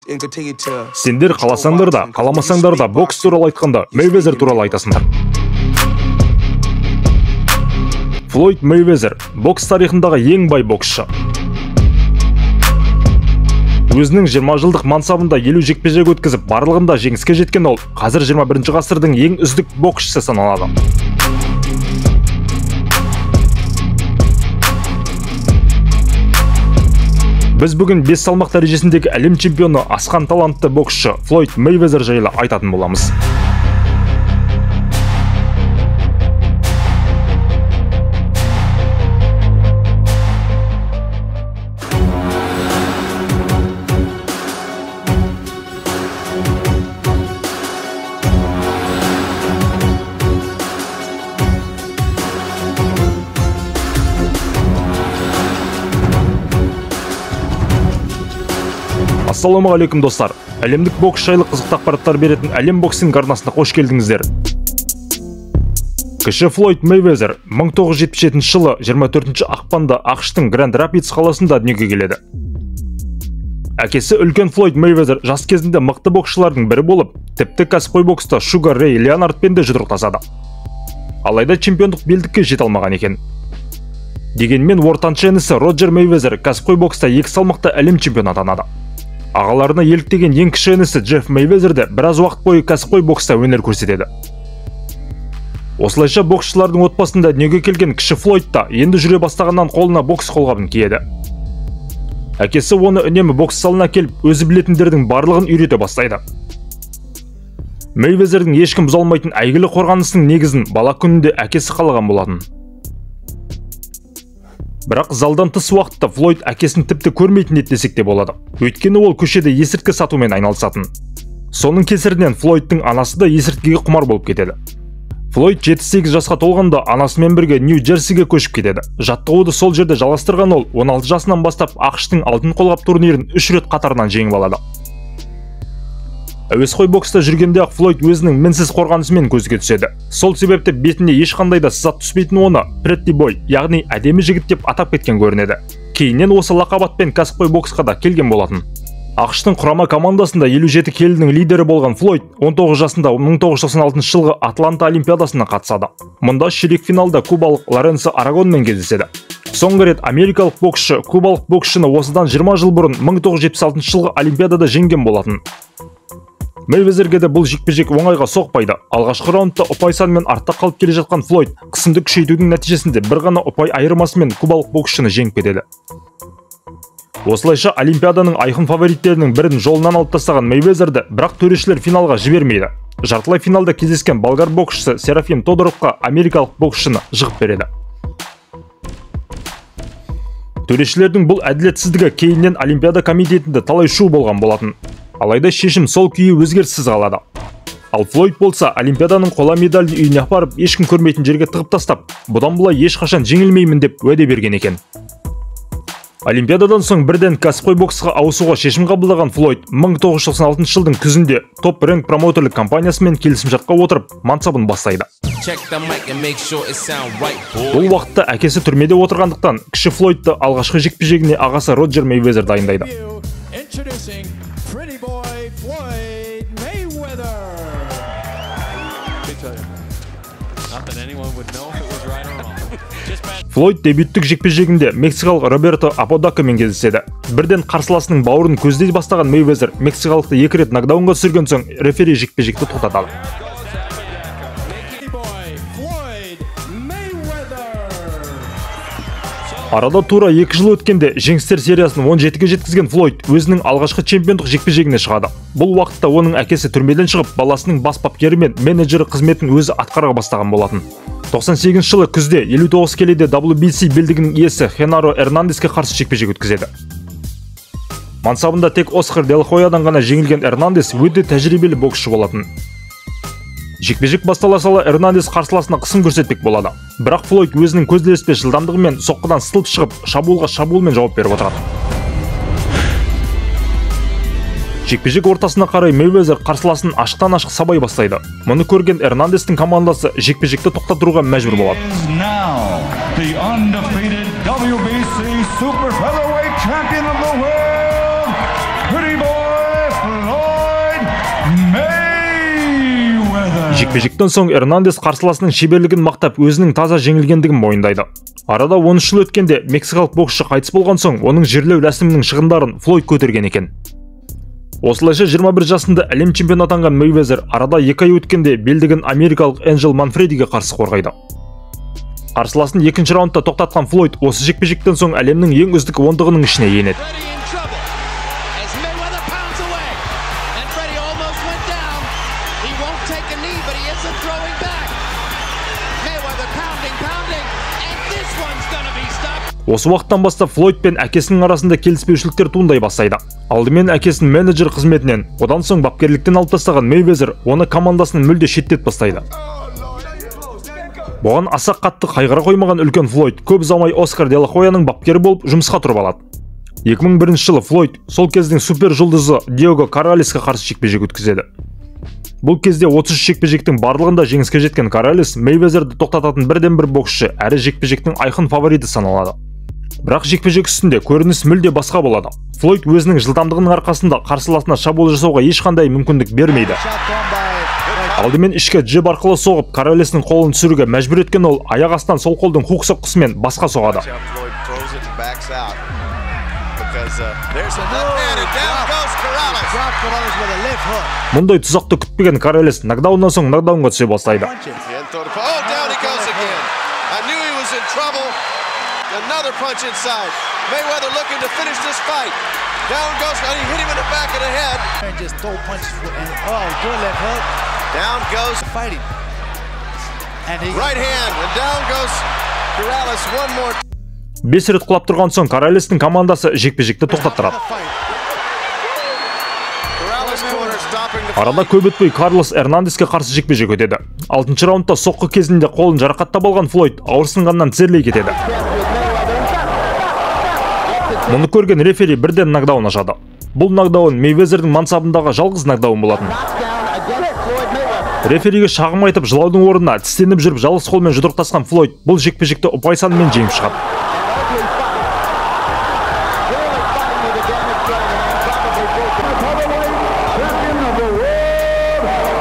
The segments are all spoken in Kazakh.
Сендер қаласаңдар да, қаламасаңдар да бокс туралы айтқанда Мейвезер туралы айтасыңдар. Флойд Мейвезер бокс тарихындағы ең бай боксшы. Өзінің 20 жылдық мансабында 50 жекпе-жек өткізіп, барлығында жеңіске жеткен ол қазір 21 ғасырдың ең үздік боксшысы саналады. Біз бүгін 5 салмақ дәрежесіндегі әлем чемпионы асқан талантты боксшы Флойд Мейвезер жайлы айтатын боламыз. Ассалаумағалейкум достар. Әлемдік бокс жайлы қызықты ақпараттар беретін Әлем боксинг арнасына қош келдіңіздер. Кіші Флойд Мейвезер 1977 жылы 24 ақпанда АҚШ-тың Гранд Рапидс қаласында дүниеге келеді. Әкесі үлкен Флойд Мейвезер жас кезінде мықты боксшылардың бірі болып, тіпті кәсіпқой бокста Шугар Рэй Леонардпен де жұдырықтасады. Алайда чемпиондық белдікке жете алмаған екен. Дегенмен ортаншы інісі Роджер Мейвезер кәсіпқой бокста екі салмақта әлем чемпионы атанады. Ағаларына еліктеген ең кіші інісі Джефф Мейвезер де біраз уақыт бойы кәсіпқой бокста өнер көрсетеді. Осылайша боксшылардың отбасында дүниеге келген кіші Флойд та енді жүре бастағаннан қолына бокс қолғабын киеді. Әкесі оны үнемі бокс залына келіп, өзі білетіндердің барлығын үйрете бастайды. Мейвезердің ешкім бұза алмайтын әйгілі қорғанысының негізін бала күнінде әкесі қалаған болатын. Бірақ залдан тыс уақытта Флойд әкесін тіпті көрмейтін еді десек те болады. Өйткені ол көшеде есірткі сатумен айналысатын. Соның кесірінен Флойдтың анасы да есірткіге құмар болып кетеді. Флойд 7-8 жасқа толғанда анасымен бірге Нью-Джерсиге көшіп кетеді. Жаттығуды сол жерде жалғастырған ол 16 жасынан бастап АҚШ-тың алтын қолғап турнирін 3 рет қатарынан жеңіп алады. Әуесқой бокста жүргенде-ақ Флойд өзінің мінсіз қорғанысымен көзге түседі. Сол себепті бетіне ешқандай да сызат түспейтін оны Pretty Boy, яғни әдемі жігіт деп атап кеткен көрінеді. Кейіннен осы лақап атпен кәсіпқой боксқа да келген болатын. АҚШ-тың құрама командасында 57 келінің лидері болған Флойд 19 жасында 1996 жылғы Атланта Олимпиадасына қатысады. Мұнда ширек финалда кубалық Лоренцо Арагонмен кездеседі. Соңғы рет америкалық боксшы кубалық боксшыны осыдан 20 жыл бұрын 1976 жылғы Олимпиадада жеңген болатын. Мейвезерге де бұл жекпе-жек оңайға соқпайды. Алғашқы раундта ұпай санымен артта қалып келе жатқан Флойд қысымды күшейтудің нәтижесінде бір ғана ұпай айырмасымен кубалық боксшыны жеңіп кетеді. Осылайша Олимпиаданың айқын фавориттерінің бірін жолынан алып тастаған Мейвезерді бірақ төрешілер финалға жібермейді. Жартылай финалда кездескен болгар боксшысы Серафим Тодоровқа америкалық боксшыны жығып береді. Төрешілердің бұл әділетсіздігі кейіннен Олимпиада комитетінде талай шу болған болатын. Алайда шешім сол күйі өзгеріссіз қалады. Ал Флойд болса Олимпиаданың қола медалін үйіне апарып, ешкім көрмейтін жерге тығып тастап, бұдан былай ешқашан жеңілмеймін деп уәде берген екен. Олимпиададан соң бірден кәсіпқой боксқа ауысуға шешім қабылдаған Флойд 1996 жылдың күзінде Топ Рэнк промоутерлік компаниясымен келісімшартқа отырып, мансабын бастайды. Бұл уақытта әкесі түрмеде отырғандықтан, кіші Флойдты алғашқы жекпе-жегіне ағасы Роджер Мейвезер дайындайды. Флойд дебюттік жекпе-жегінде мексикалық Роберто Аподакамен кездеседі. Бірден қарсыласының бауырын көздей бастаған Мейвезер мексикалықты екі рет нокдаунға түсірген соң рефери жекпе-жекті тоқтатады. Арада тура 2 жыл өткенде жеңістер сериясын 17-ге жеткізген Флойд өзінің алғашқы чемпиондық жекпе-жегіне шығады. Бұл уақытта оның әкесі түрмеден шығып, баласының бас бапкері мен менеджері қызметін өзі атқара бастаған болатын. 98 жылы күзде 59 келіде WBC белдігінің иесі Хенаро Эрнандеске қарсы жекпе-жек өткізеді. Мансабында тек Оскар Де Ла Хойядан ғана жеңілген Эрнандес өте тәжірибелі боксшы болатын. Жекпе-жек бастала сала Эрнандес қарсыласына қысым көрсетпек болады. Бірақ Флойд өзінің көзілеспес жылдамдығымен соққыдан сытылып шығып, шабуылға шабуылмен жауап беріп отырады. Жекпе-жек ортасына қарай Мейвезер қарсыласын ашықтан-ашық сабай бастайды. Мұны көрген Эрнандестің командасы жекпе-жекті тоқтатыруға мәжбүр болады. Super Featherweight Champion of the World, Pretty Boy Жекпе-жектен соң Эрнандес қарсыласының шеберлігін мақтап, өзінің таза жеңілгендігін мойындайды. Арада 13 жыл өткенде мексикалық боксшы қайтыс болған соң, оның жерлеу рәсімінің шығындарын Флойд көтерген екен. Осылайша 21 жасында әлем чемпионы атанған Мейвезер арада 2 ай өткенде белдігін америкалық Энджел Манфредиге қарсы қорғайды. Қарсыласын екінші раундта тоқтатқан Флойд осы жекпе-жектен соң әлемнің ең үздік ондығының ішіне енеді. Осы уақыттан бастап Флойд пен әкесінің арасында келіспеушіліктер туындай бастайды. Алдымен әкесін менеджер қызметінен, одан соң бапкерліктен алып тастаған Мейвезер оны командасынан мүлде шеттетіп бастайды. Бұған аса қатты қайғыра қоймаған үлкен Флойд көп ұзамай Оскар де ла Хойяның бапкері болып жұмысқа тұрып алады. 2001 жылы Флойд сол кездің супер жұлдызы Диего Корралеске қарсы жекпе-жек өткізеді. Бұл кезде 33 жекпе-жектің барлығында жеңіске жеткен Корралес Мейвезерді тоқтататын бірден-бір боксшы, әрі жекпе-жектің айқын фавориті саналады. Бірақ жекпе-жек үстінде көрініс мүлде басқа болады. Флойд өзінің жылдамдығының арқасында қарсыласына шабуыл жасауға ешқандай мүмкіндік бермейді. Алдымен ішкі джеб арқылы соғып, Корралестің қолын түсіруге мәжбүр еткен ол аяқ астынан сол қолдың хук соққысымен басқа соғады. Мұндай тұзақты күтпеген Корралес нокдауннан соң нокдаунға түсе бастайды. Бес рет құлап тұрған соң Корралестің командасы жекпе-жекті тоқтаттырады. Арада көп өтпей Карлос Эрнандеске қарсы жекпе-жек өтеді. 6-шы раундта соққы кезінде қолын жарақаттап алған Флойд ауырсынғаннан тізерлей кетеді. Мұны көрген рефери бірден нокдаун ашады. Бұл нокдаун Мейвезердің мансабындағы жалғыз нокдаун болатын. Рефериге шағым айтып жылаудың орнына тістеніп жүріп жалғыз қолмен жұдырықтасқан Флойд бұл жекпе-жекті ұпай санымен жеңіп шығады.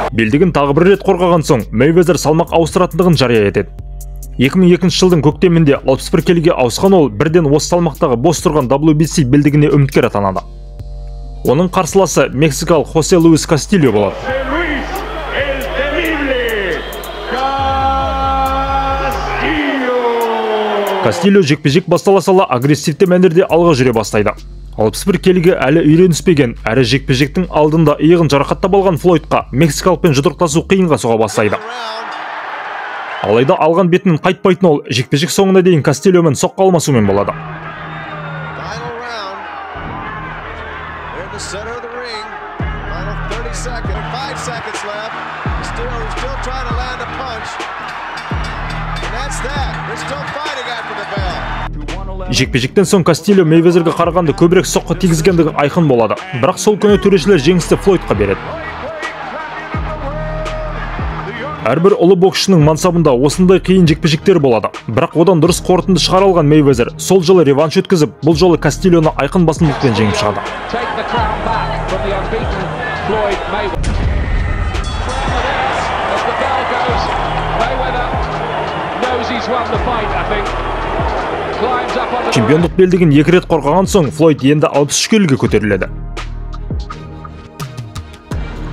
Белдігін тағы бір рет қорғаған соң Мейвезер салмақ ауыстыратындығын жария етеді. 2002 жылдың көктемінде 61 келіге ауысқан ол бірден осы салмақтағы бос тұрған WBC белдігіне үміткер атанады. Оның қарсыласы мексикалық Хосе Луис Кастильо болады. Кастильо жекпе-жек бастала сала агрессивті мәнерде алға жүре бастайды. 61 келіге әлі үйреніспеген, әрі жекпе-жектің алдында иығын жарақаттап алған Флойдқа мексикалықпен жұдырықтасу қиынға соға бастайды. Алайда алған бетінен қайтпайтын ол жекпе-жек соңына дейін Кастильомен соққы алмасумен болады. Жекпе-жектен соң Кастильо Мейвезерге қарағанда көбірек соққы тигізгендігі айқын болады. Бірақ сол күні төрешілер жеңісті Флойдқа береді. Әрбір ұлы боксшының мансабында осындай қиын жекпе-жектер болады. Бірақ одан дұрыс қорытынды шығара алған Мейвезер сол жылы реванш өткізіп, бұл жолы Кастильоны айқын басымдықпен жеңіп шығады. Чемпиондық белдігін екі рет қорғаған соң Флойд енді 63 келіге көтеріледі.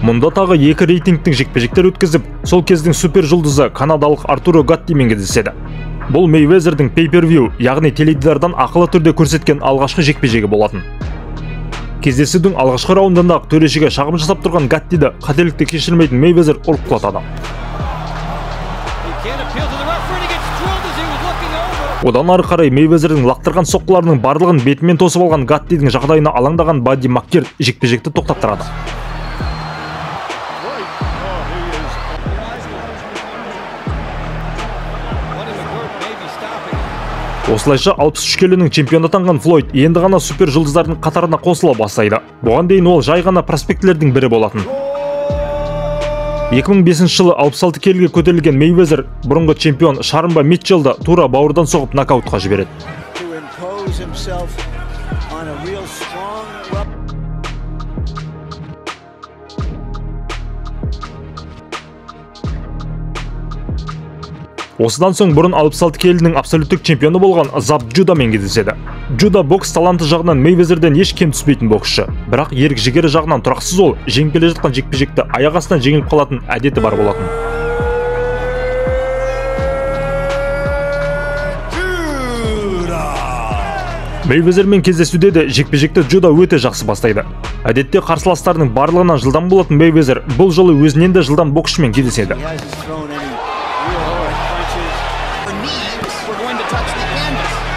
Мұнда тағы екі рейтингтің жекпе-жектер өткізіп, сол кездің супер жұлдызы канадалық Артуро Гаттимен кездеседі. Бұл Мейвезердің pay-per-view, яғни теледидардан ақылы түрде көрсеткен алғашқы жекпе-жегі болатын. Кездесудің алғашқы раундында-ақ төрешіге шағым жасап тұрған Гаттиді қателікті кешірмейтін Мейвезер ұрып құлатады. Одан ары қарай Мейвезердің лақтырған соққыларының барлығын бетімен тосып алған Гаттидің жағдайына алаңдаған Бадди Маккерт жекпе-жекті тоқтаттырады. Осылайша 63 келінің чемпионы атанған Флойд енді ғана супер жұлдыздардың қатарына қосыла бастайды. Бұған дейін ол жай ғана проспектілердің бірі болатын. 2005 жылы 66 келіге көтерілген Мейвезер бұрынғы чемпион Шармба Митчелді тура бауырдан соғып нокаутқа жібереді. Осыдан соң бұрын 66 келінің абсолюттік чемпионы болған Зап Джудамен кездеседі. Джуда бокс таланты жағынан Мейвезерден еш кем түспейтін боксшы. Бірақ ерік жігері жағынан тұрақсыз ол, жеңіп келе жатқан жекпе-жекті аяқ астынан жеңіліп қалатын әдеті бар болатын. Мейвезермен кездесуде де жекпе-жекті Джуда өте жақсы бастайды. Әдетте қарсыластарының барлығынан жылдам болатын Мейвезер бұл жолы өзінен де жылдам боксшымен кездеседі.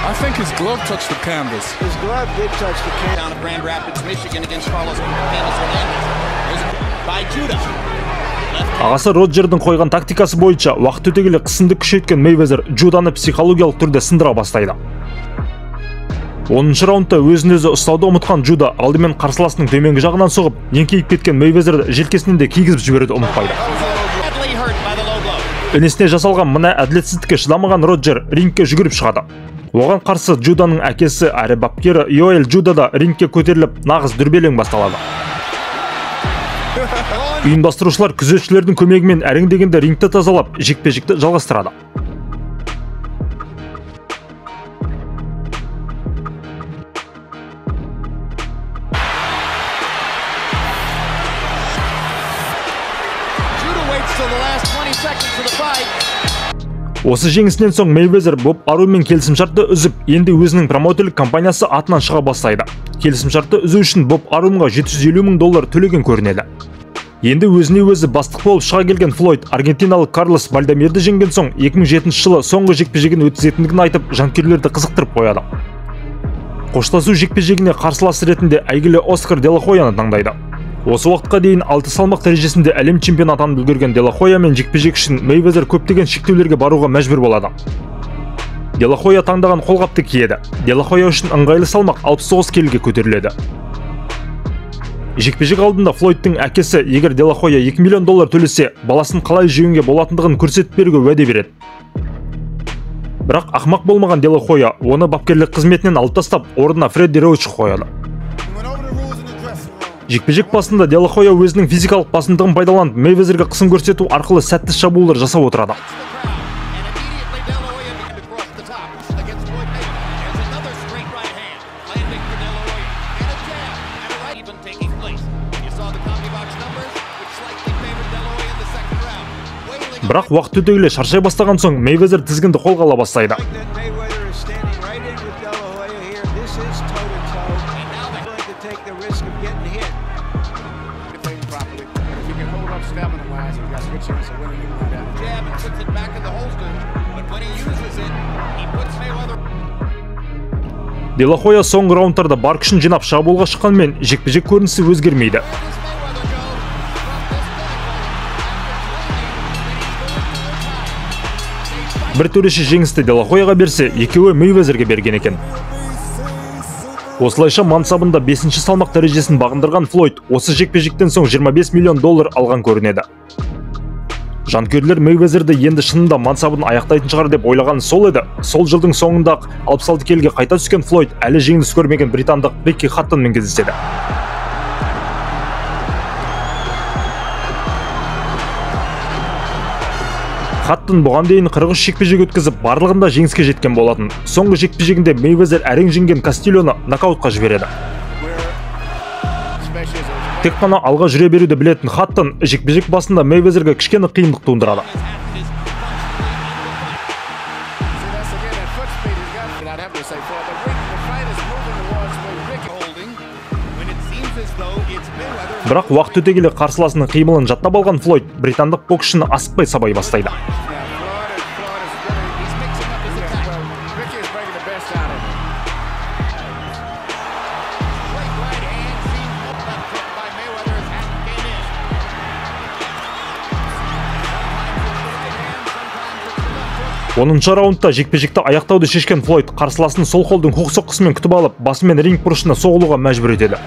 I think his glove touched the canvas. His glove did touch the canvas. Down of Grand Rapids, Michigan against Carlos Hernandez. By Judah. Ағасы Роджердің қойған тактикасы бойынша уақыт өте келе қысымды күшейткен Мейвезер Джуданы психологиялық түрде сындыра бастайды. 10-шы раундта өзін өзі ұстауды ұмытқан Джуда алдымен қарсыласының төменгі жағынан соғып, еңкейіп кеткен Мейвезерді желкесінен де кигізіп жіберуді ұмытпайды. Інісіне жасалған мына әділетсіздікке шыдамаған Роджер рингке жүгіріп шығады. Оған қарсы Джуданың әкесі әрі бапкері Йоэль Джуда да рингке көтеріліп, нағыз дүрбелең басталады. Ұйымдастырушылар күзетшілердің көмегімен әрең дегенде рингті тазалап, жекпе-жекті жалғастырады. Осы жеңісінен соң Мейвезер Боб Арумен келісімшартты үзіп, енді өзінің промоутерлік компаниясы атынан шыға бастайды. Келісімшартты үзу үшін Боб Арумға 750 мың доллар төлеген көрінеді. Енді өзіне өзі бастық болып шыға келген Флойд аргентиналық Карлос Бальдамирді жеңген соң 2007 жылы соңғы жекпе-жегін өткізетіндігін айтып, жанкүйерлерді қызықтырып қояды. Қоштасу жекпе-жегіне қарсылас ретінде әйгілі Оскар де ла Хойяны таңдайды. Осы уақытқа дейін 6 салмақ дәрежесінде әлем чемпионы атанып үлгерген де ла Хойямен жекпе-жек үшін Мейвезер көптеген шектеулерге баруға мәжбүр болады. Де ла Хойя таңдаған қолғапты киеді. Де ла Хойя үшін ыңғайлы салмақ 69 келіге көтеріледі. Жекпе-жек алдында Флойдтың әкесі егер де ла Хойя 2 миллион доллар төлесе, баласын қалай жеңуге болатындығын көрсетіп беруге уәде береді. Бірақ ақымақ болмаған де ла Хойя оны бапкерлік қызметінен алып тастап, орнына Фредди Роуч қояды. Жекпе-жек басында де ла Хойя өзінің физикалық басымдығын пайдаланып, Мейвезерге қысым көрсету арқылы сәтті шабуылдар жасап отырады. Бірақ уақыт өте келе шаршай бастаған соң Мейвезер тізгінді қолға ала бастайды. Де ла Хойя соңғы раундтарда бар күшін жинап шабуылға шыққанмен жекпе-жек көрінісі өзгермейді. Бір төреші жеңісті де ла Хойяға берсе, екеуі Мейвезерге берген екен. Осылайша мансабында 5-ші салмақ дәрежесін бағындырған Флойд осы жекпе-жектен соң 25 миллион доллар алған көрінеді. Жанкүйерлер Мейвезерді енді шынында мансабын аяқтайтын шығар деп ойлаған сол еді. Сол жылдың соңында 66 келіге қайта түскен Флойд әлі жеңіліс көрмеген британдық Рикки Хаттонмен кездеседі. Хаттон бұған дейін 43 жекпе-жек өткізіп, барлығында жеңіске жеткен болатын. Соңғы жекпе-жегінде Мейвезер әрең жеңген Кастильоны нокаутқа жібереді. Тек қана алға жүре беруді білетін Хаттон жекпе-жек басында Мейвезерге кішкене қиындық туындырады. Бірақ уақыт өте келе қарсыласының қимылын жаттап алған Флойд британдық боксшыны асықпай сабай бастайды. Оныншы раундта жекпе-жекті аяқтауды шешкен Флойд қарсыласын сол қолдың хук соққысымен күтіп алып, басымен ринг бұрышына соғылуға мәжбүр етеді.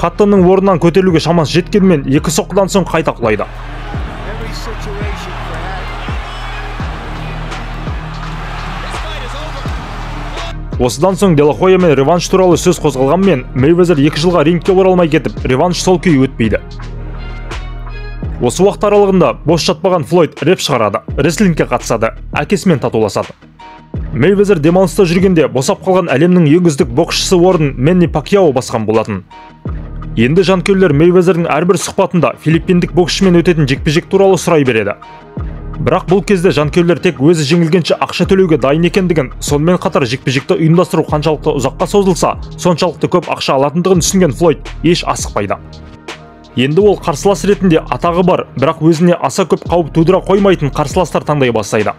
Хаттонның орнынан көтерілуге шамасы жеткенмен, екі соққыдан соң қайта құлайды. Осыдан соң Де Ла Хойя мен реванш туралы сөз қозғалғанмен, Мейвезер 2 жылға рингке оралмай кетіп, реванш сол күйі өтпейді. Осы уақыт аралығында бос жатпаған Флойд рэп шығарады, рестлингке қатысады, әкесімен татуласады. Мейвезер демалыста жүргенде босап қалған әлемнің ең үздік боксшысы орнын Мэнни Пакьяо басқан болатын. Енді жанкүйерлер Мейвезердің әрбір сұхбатында филиппиндік боксшымен өтетін жекпе-жек туралы сұрай береді. Бірақ бұл кезде жанкүйерлер тек өзі жеңілгенше ақша төлеуге дайын екендігін, сонымен қатар жекпе-жекті ұйымдастыру қаншалықты ұзаққа созылса, соншалықты көп ақша алатындығын түсінген Флойд еш асықпайды. Енді ол қарсылас ретінде атағы бар, бірақ өзіне аса көп қауіп тудыра қоймайтын қарсыластар таңдай бастайды.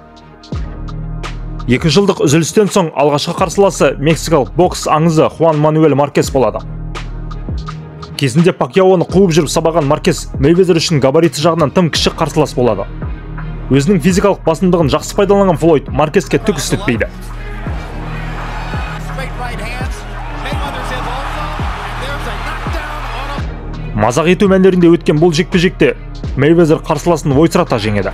2 жылдық үзілістен соң алғашқы қарсыласы мексикалық бокс аңызы Хуан Мануэль Маркес болады. Кезінде Пакьяоны қуып жүріп сабаған Маркес Мейвезер үшін габариті жағынан тым кіші қарсылас болады. Өзінің физикалық басымдығын жақсы пайдаланған Флойд Маркеске түк істетпейді. Мазақ ету мәнерінде өткен бұл жекпе-жекте Мейвезер қарсыласын ойсырата жеңеді.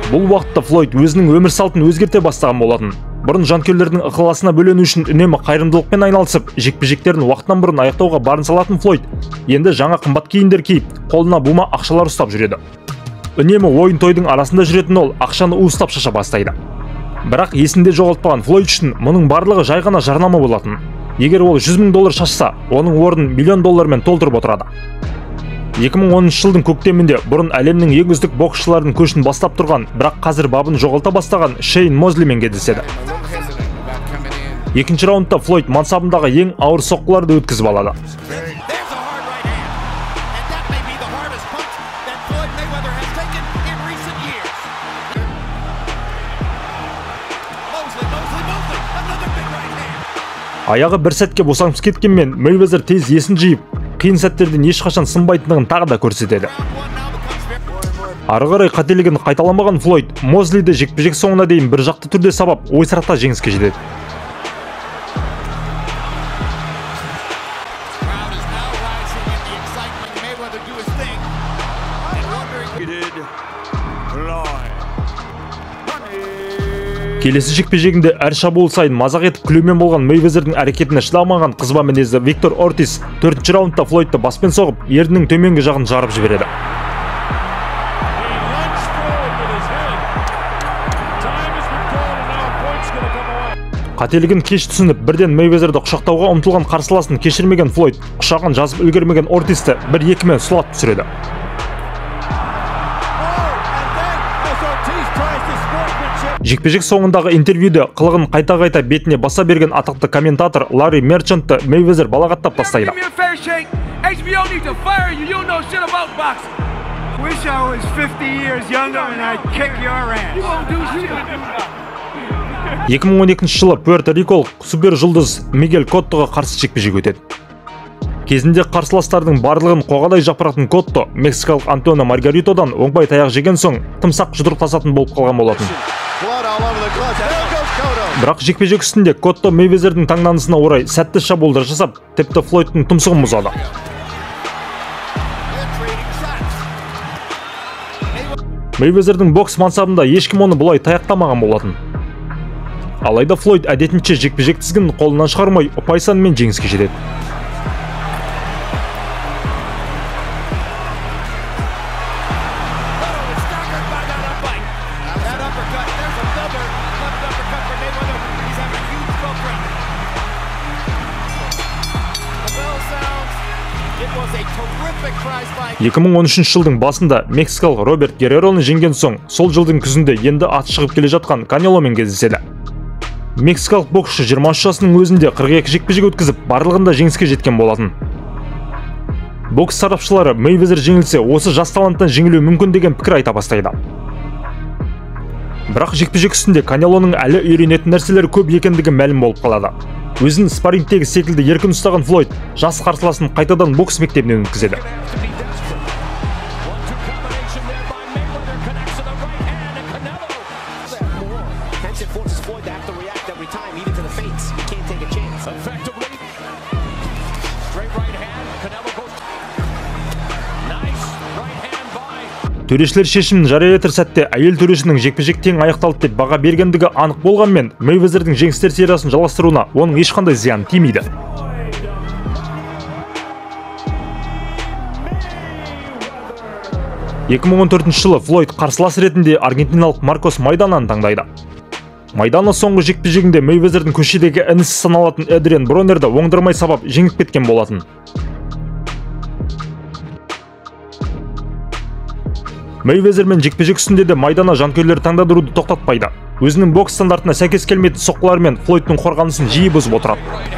Бұл уақытта Флойд өзінің өмір салтын өзгерте бастаған болатын. Бұрын жанкүйерлердің ықыласына бөлену үшін үнемі қайырымдылықпен айналысып, жекпе-жектерін уақытынан бұрын аяқтауға барын салатын Флойд енді жаңа қымбат киімдер киіп, қолына бума ақшалар ұстап жүреді. Үнемі ойын-тойдың арасында жүретін ол ақшаны уыстап шаша бастайды. Бірақ есінде жоғалтпаған Флойд үшін мұның барлығы жай ғана жарнама болатын. Егер ол 100 мың доллар шашса, оның орнын миллион доллармен толтырып отырады. 2010 жылдың көктемінде бұрын әлемнің ең үздік боксшыларының көшін бастап тұрған, бірақ қазір бабын жоғалта бастаған Шейн Мозлимен кездеседі. Екінші раундта Флойд мансабындағы ең ауыр соққыларды өткізіп алады. Аяғы бір сәтке босаңсып кеткенмен Мейвезер тез есін жиып, қиын сәттерден ешқашан сынбайтындығын тағы да көрсетеді. Ары қарай қателігін қайталамаған Флойд Мозлиді жекпе-жек соңына дейін бір жақты түрде сабап, ойсырата жеңіске жетеді. Келесі жекпе-жегінде әр шабуыл сайын мазақ етіп күлумен болған Мейвезердің әрекетіне шыдамаған қызба мінезді Виктор Ортис 4-ші раундта Флойдты баспен соғып, ернінің төменгі жағын жарып жібереді. Қателігін кеш түсініп, бірден Мейвезерді құшақтауға ұмтылған қарсыласын кешірмеген Флойд құшағын жазып үлгермеген Ортисті бір-екімен сұлатып түсіреді. Жекпе-жек соңындағы интервьюде қылығын қайта-қайта бетіне баса берген атақты комментатор Ларри Мерчантты Мейвезер балағаттап тастайды. Wish I was 50 years younger and I'd kick your ass. You won't do shit. 2012 жылы Пуэрто-Риколық супер жұлдыз Мигель Коттоға қарсы жекпе-жек өтеді. Кезінде қарсыластардың барлығын қоғадай жапыратын Котто мексикалық Антонио Маргаритодан оңбай таяқ жеген соң тымсақ жұдырықтасатын болып қалған болатын. Бірақ жекпе-жек үстінде Котто Мейвезердің таңданысына орай сәтті шабуылдар жасап, тіпті Флойдтың тұмсығын бұзады. Мейвезердің бокс мансабында ешкім оны бұлай таяқтамаған болатын. Алайда Флойд әдетінше жекпе-жек тізгінін қолынан шығармай ұпай санымен жеңіске жетеді. It was a terrific prize fight. 2013 жылдың басында мексикалық Роберт Геррероны жеңген соң, сол жылдың күзінде енді аты шығып келе жатқан Канеломен кездеседі. Мексикалық боксшы 23 жасының өзінде 42 жекпе-жек өткізіп, барлығында жеңіске жеткен болатын. Бокс сарапшылары Мейвезер жеңілсе, осы жас таланттан жеңілуі мүмкін деген пікір айта бастайды. Бірақ жекпе-жек үстінде Канелоның әлі үйренетін нәрселері көп екендігі мәлім болып қалады. Өзін спаррингтегі секілді еркін ұстаған Флойд жас қарсыласын қайтадан бокс мектебінен өткізеді. Төрешілер шешімін жария етер сәтте әйел төрешінің жекпе-жек тең аяқталды деп баға бергендігі анық болғанмен, Мейвезердің жеңістер сериясын жалғастыруына оның ешқандай зияны тимейді. 2014 жылы Флойд қарсылас ретінде аргентиналық Маркос Майдананы таңдайды. Майдана соңғы жекпе-жегінде Мейвезердің көшедегі інісі саналатын Эдриан Бронерді оңдырмай сабап жеңіп кеткен болатын. Мейвезермен жекпе-жек үстінде де Майдана жанкүйерлерді таңдандыруды тоқтатпайды. Өзінің бокс стандартына сәйкес келмейтін соққыларымен Флойдтың қорғанысын жиі бұзып отырады.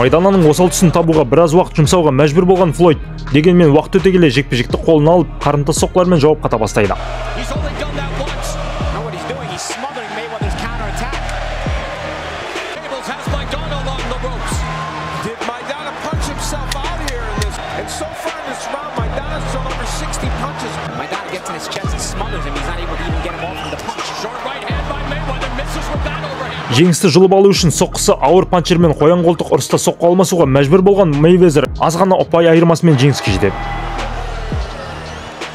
Майдананың осал тұсын табуға біраз уақыт жұмсауға мәжбүр болған Флойд, дегенмен уақыт өте келе жекпе-жекті қолына алып, қарымта соққылармен жауап қата бастайды. Жеңісті жұлып алу үшін соққысы ауыр панчермен қоян қолтық ұрыста соққы алмасуға мәжбүр болған Мейвезер аз ғана ұпай айырмасымен жеңіске жетеді.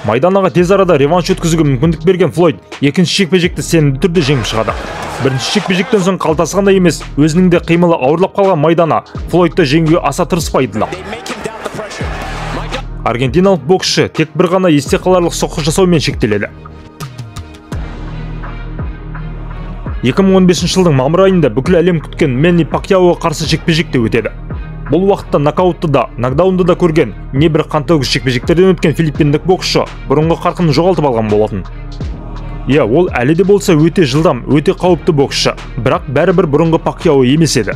Майданаға тез арада реванш өткізуге мүмкіндік берген Флойд екінші жекпе-жекті сенімді түрде жеңіп шығады. Бірінші жекпе-жектен соң қалтасы ғана емес, өзінің де қимылы ауырлап қалған Майдана Флойдты жеңуге аса тырыспайды. Аргентиналық боксшы тек бір ғана есте қаларлық соққы жасаумен шектеледі. 2015 жылдың мамыр айында бүкіл әлем күткен Мэнни Пакьяоға қарсы жекпе-жек те өтеді. Бұл уақытта нокаутты да, нокдаунды да көрген, небір қантөгіс жекпе-жектерден өткен филиппиндік боксшы бұрынғы қарқынын жоғалтып алған болатын. Иә, ол әлі де болса өте жылдам, өте қауіпті боксшы, бірақ бәрібір бұрынғы Пакьяо емес еді.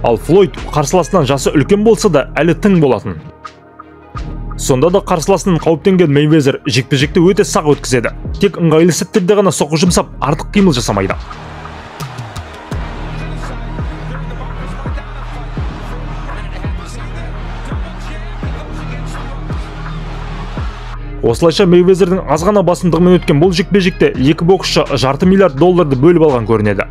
Ал Флойд қарсыласынан жасы үлкен болса да әлі тың болатын. Сонда да қарсыласынан қауіптенген Мейвезер жекпе-жекті өте сақ өткізеді. Тек ыңғайлы сәттерде ғана соққы жұмсап, артық қимыл жасамайды. Осылайша Мейвезердің аз ғана басымдығымен өткен бұл жекпе-жекте екі боксшы жарты миллиард долларды бөліп алған көрінеді.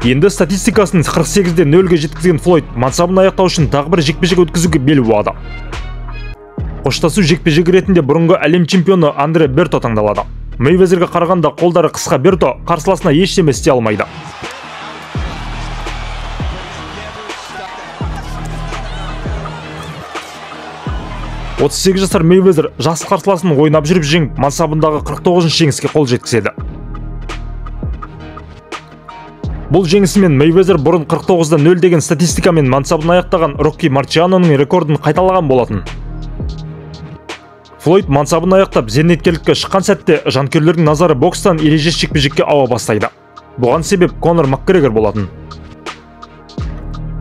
Енді статистикасын 48-де 0-ге жеткізген Флойд мансабын аяқтау үшін тағы бір жекпе-жек өткізуге бел буады. Қоштасу жекпе-жегі ретінде бұрынғы әлем чемпионы Андре Берто таңдалады. Мейвезерге қарағанда қолдары қысқа Берто қарсыласына ештеме істей алмайды. 38 жасар Мейвезер жас қарсыласын ойнап жүріп жеңіп, мансабындағы 49-шы жеңіске қол жеткізеді. Бұл жеңісімен Мейвезер бұрын 49-0 деген статистикамен мансабын аяқтаған Рокки Марчианоның рекордын қайталаған болатын. Флойд мансабын аяқтап зейнеткерлікке шыққан сәтте жанкүйерлердің назары бокстан ережесіз жекпе-жекке ауа бастайды. Бұған себеп Конор Макгрегор болатын.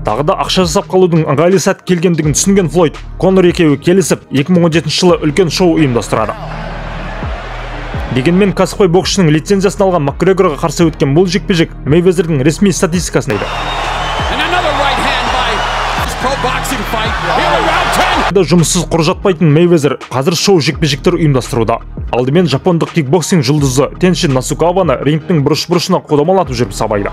Тағы да ақша жасап қалудың ыңғайлы сәт келгендігін түсінген Флойд, Конор екеуі келісіп 2017 жылы үлкен шоу ұйымдастырады. Дегенмен кәсіпқой боксшының лицензиясын алған Макгрегорға қарсы өткен бұл жекпе-жек Мейвезердің ресми статистикасын еді. Жұмыссыз құр жатпайтын Мейвезер қазір шоу жекпе-жектер ұйымдастыруда. Алдымен жапондық кикбоксинг жұлдызы Теншин Насукаваны рингтің бұрыш-бұрышына қудамалатып жүріп сабайды.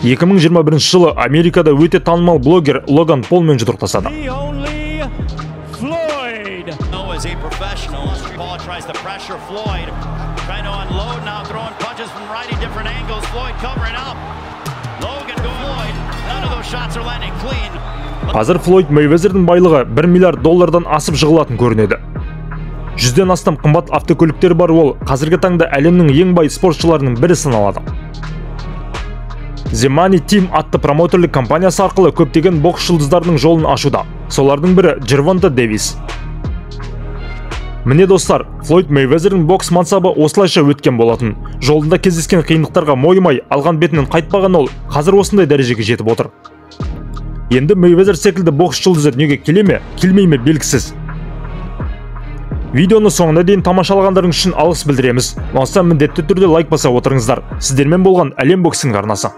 2021 жылы Америкада өте танымал блогер Логан Полмен жұдырықтасады. Қазір Флойд Мейвезердің байлығы 1 миллиард доллардан асып жығылатын көрінеді. 100-ден астам қымбат автокөліктері бар ол қазіргі таңда әлемнің ең бай спортшыларының бірі саналады. The Money Team атты промоутерлік компаниясы арқылы көптеген бокс жұлдыздарының жолын ашуда. Солардың бірі Джервонта Дэвис. Міне достар, Флойд Мейвезердің бокс мансабы осылайша өткен болатын. Жолында кездескен қиындықтарға мойымай, алған бетінен қайтпаған ол қазір осындай дәрежеге жетіп отыр. Енді Мейвезер секілді бокс жұлдызы дүниеге келе ме, келмей ме белгісіз. Видеоны соңына дейін тамашалағандарыңыз үшін алғыс білдіреміз. Ұнаса міндетті түрде лайк баса отырыңыздар. Сіздермен болған Әлем Боксинг арнасы.